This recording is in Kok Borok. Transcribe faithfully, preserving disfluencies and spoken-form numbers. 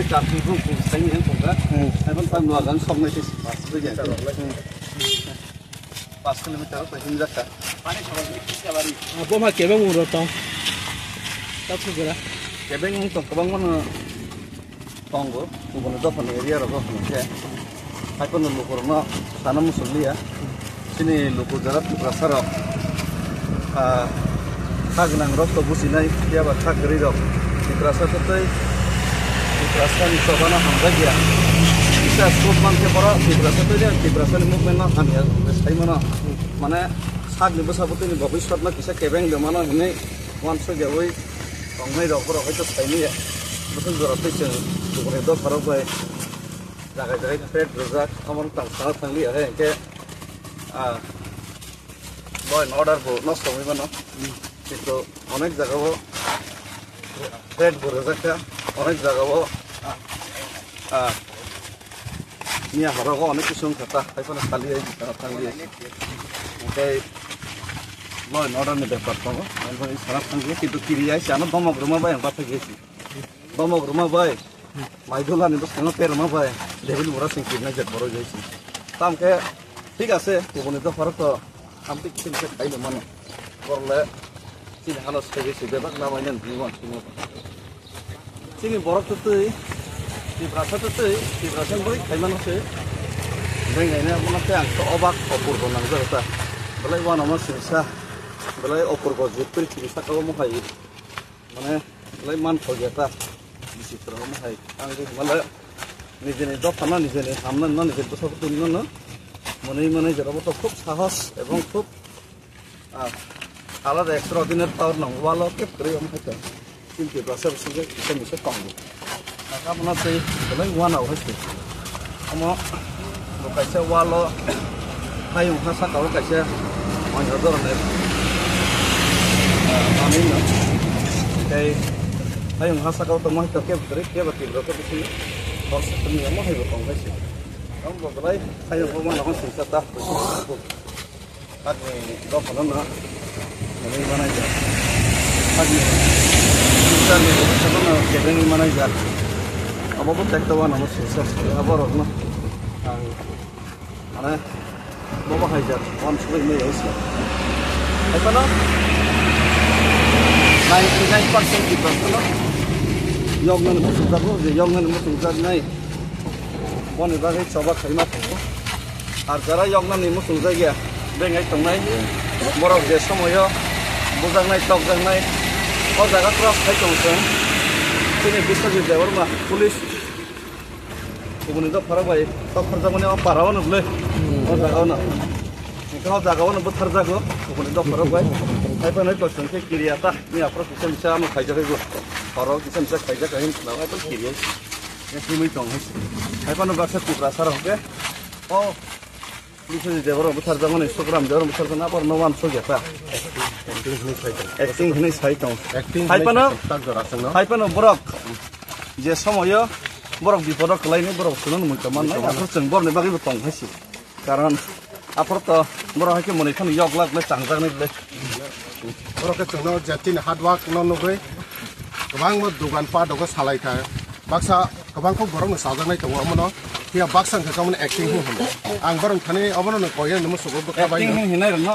Karti bung bung sai ni bung ka. Hmm. Ai bang tam lua gan song nai tis pas tu ya. Hmm. Pas kilometer ko hin jaka. Abo ma kebeng uro tong. Tak sugera. Kebeng tong kebang mana. Tongo, kubuni dophani area rogo hwnwi khe, haiphano lukurokno sana muchung liya. Chini luku jora Tiprasarok, ah, kha gwnangrok to buchinai, phiya ba kha kwrwirok Tiprasa tei Tiprasani chobano hamjakya. Kisa scope mankhe borok Tiprasa tei Tiprasani movement no hamya sai mano. Mane sakni bwsa bwtwini bobiswtno kisa kebeng de mano hwnwi uansukyaui tongnai rok borok hai khe saimanya. Bwswk jora tei chwng kubuni dopharok bai jagai jagai pet rwjak, omono tang sana thang liya hai hwnkhe, ah, law and order bo nosto wngwi mano. Kintu onek jagao pet bo rwjak kha, onek jagao, ah, ah, Miya horo go onek kisu wngkha ta, hai phano sali hai sana thang liya. Hwnkhe law and order ni bepar tongo, hai phano sana thang liya, kintu kiri hai se ano domok rwma bai ang bathai gesi. Domok rwma bai, Maidula ni bwskango perma bai, David Mura sing kirnai jet borok jai sing. Tam khe thik ase, kubuni dopharok to Amtwi kisa kisa khaino mano. Borok le chini hano sege se bebak na mainani hinwi uansukma. Chini borok twtwi, Tiprasa twtwi, Tiprasa bwrwi khaimano se. Benghaino mano khe ang khe obak opurbo nangjago ta. Belai uanama singsa, belai opurbo jit piri singsa kabo mohai. Mane, lai man thok ya ta. Bisi kwrwngma hai. Ang khe hwnba le nijeni dophano, nijeni hamnano, nijeni bwsabo twi nwngnw. Mwnwi mwnwi jora bo to khub sahos ebong khub, ah, alada extraordinary power nang walo khe kwrwi omo hai to. Chini Tiprasa bwswk khe kisa misa tongo. Abo no tei belai uanao hai se. Omo bo kaisa walo hayung ha saka o kaisa manya doro nai. Manwi no. Tei hayung ha saka o tongma hai to kebo kwrwi kebo Tiprasa bisi hor se tongya mo hai bo tong hai se. Omo bo belai hayung bo mano singsa ta. Hakni dophano no nwnwi manaijak. Hakni future ni bwskango no kebengwi manaijak. Abo bo tekto uanamo singsa singsa borokno ang mane bobo haijak uansugwi maya se. Haiphano ninety nine percent Tiprasano yoknani muchungjago, je yoknani muchungjaknai. Boni bagwi choba khaima tongo. Ar jara yoknani muchung jakya, bengai tongnai. Borok je somoyo bujaknai, tokjaknai, o jaga cross khai tong chwng. Chini Biswajit Debbarma police kubuni dopharok bai tokharjakmani o para o nukle. O jaga o no. Hwnkhe o jaga o no butharjago kubuni dopharok bai. Haiphano kochwng khe kiriya ta. Ni aphuru kisa misa ano khaijak ego. Oro kisa misa khaijak hai hwnwi khna haiphano kiriya. Himwi tong hai. Haiphano baksa Tiprasa rok hwnkhe o police ni Debbarma butharjakmani, Sukram Debbarma butharjakmani, aphuru no uansukya ta. Acting hwnwi sai tong. Acting hwnwi sai tong. Acting hwnwi sai tong. Haiphano, tak jora chwngno. Haiphano borok je somoyo borok bipodo kwlaini borok chwngno mui tongmannai. Mui tongmannai. Aphuru chwng borokni bagwibo tong hai se. Karon aphuru to borok hai khe mwnwi phano yok lak le changjaknai le. Borok khe chwngno je chini hard work no nugwi kwbangma dogan pat rogo salai kha. Baksa kwbang kok borokno chajaknai tongo omono. Phiya baksa wngkha khe omono acting hwn hwno. Ang borok thani obono no koi ani musugo bwkha bai. Acting hwn hinai rwno.